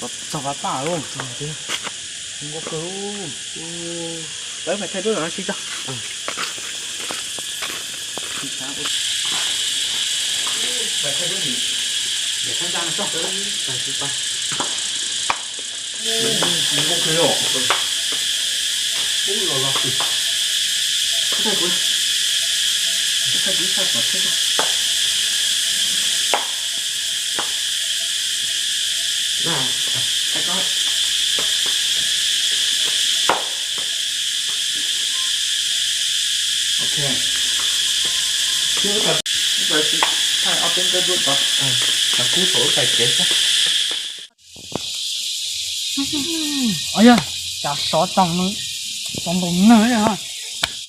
Txog qab paj lawm. Nkauj kawg. Peb pais thaij duab los no sib tso. Pais thaij duab, niam txhob ntsa no tso. Pais sib tso. Nkauj kawg os. Ub, los los twg. Thaij kuv, thaij kuv ib thaij kom thaij. Ok. Thaij ob peb nqe duab tod, tsam kub thaum lub pais kev xwb. Os yog, cas sov tau, sov ntau nag li.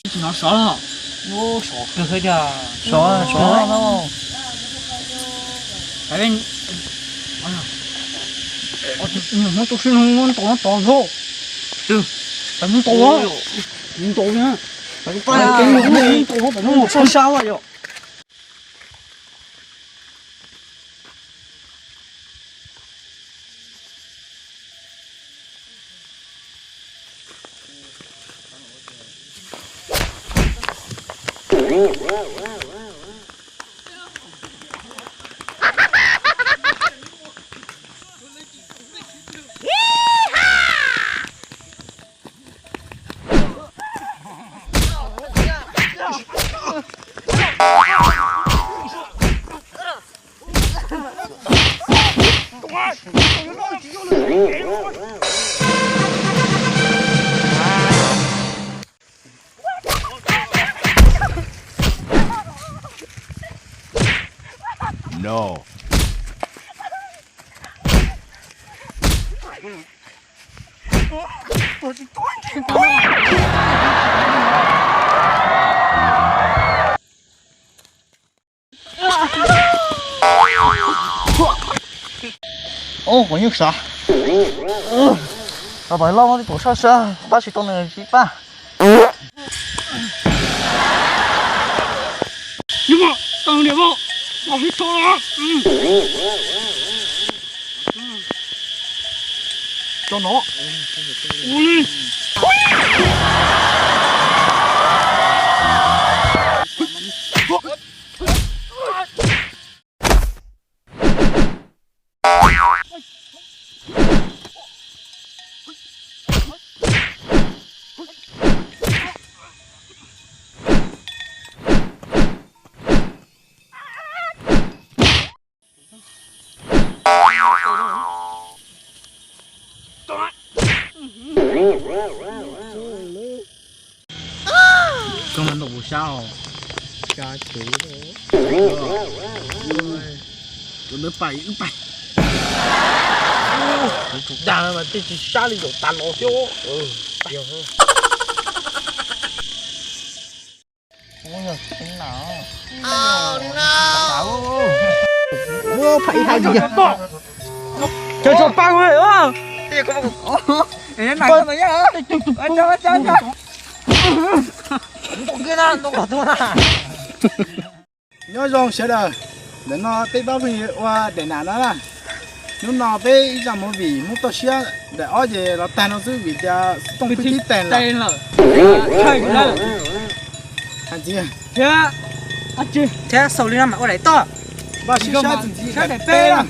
Tsis hnov sov los? Sov kawg tiag. Sov, sov no. Hnub tu siab no muab ntaus no tod zog. Twg? Pais muab ntaus, muab ntaus na. Pais muab ntaus, pais muab ntaus, pais muab ntaus sab sab yom. No. Ub, kuv nyuj sov. Los pab loj muab tib tug sab sab, pab tsis tau nws tsis pab. Niam pog, tau niam pog, pog hib tho los. Tso no. Ua li. Koj mas ntaus kuv sab os. Sab kev. Tus ntawd pais wb pais. Tus dag mas tej tsis sab li zaum tas los thiab. Ua pha ib hais. Cov tso paj. Nyob zoo sawv daws, ntawm no peb pab phooj ywg ua daim nam no na. Hnub no peb ib zaj movie Hmoob toj siab daim ob ces los tag no xwb vim tias xov tooj pib tib tees lawm. Hais ntxiv thiab, thiab xaus li no mam ua daim toj. Npaj siab sab txuas ntxiv daim peb na.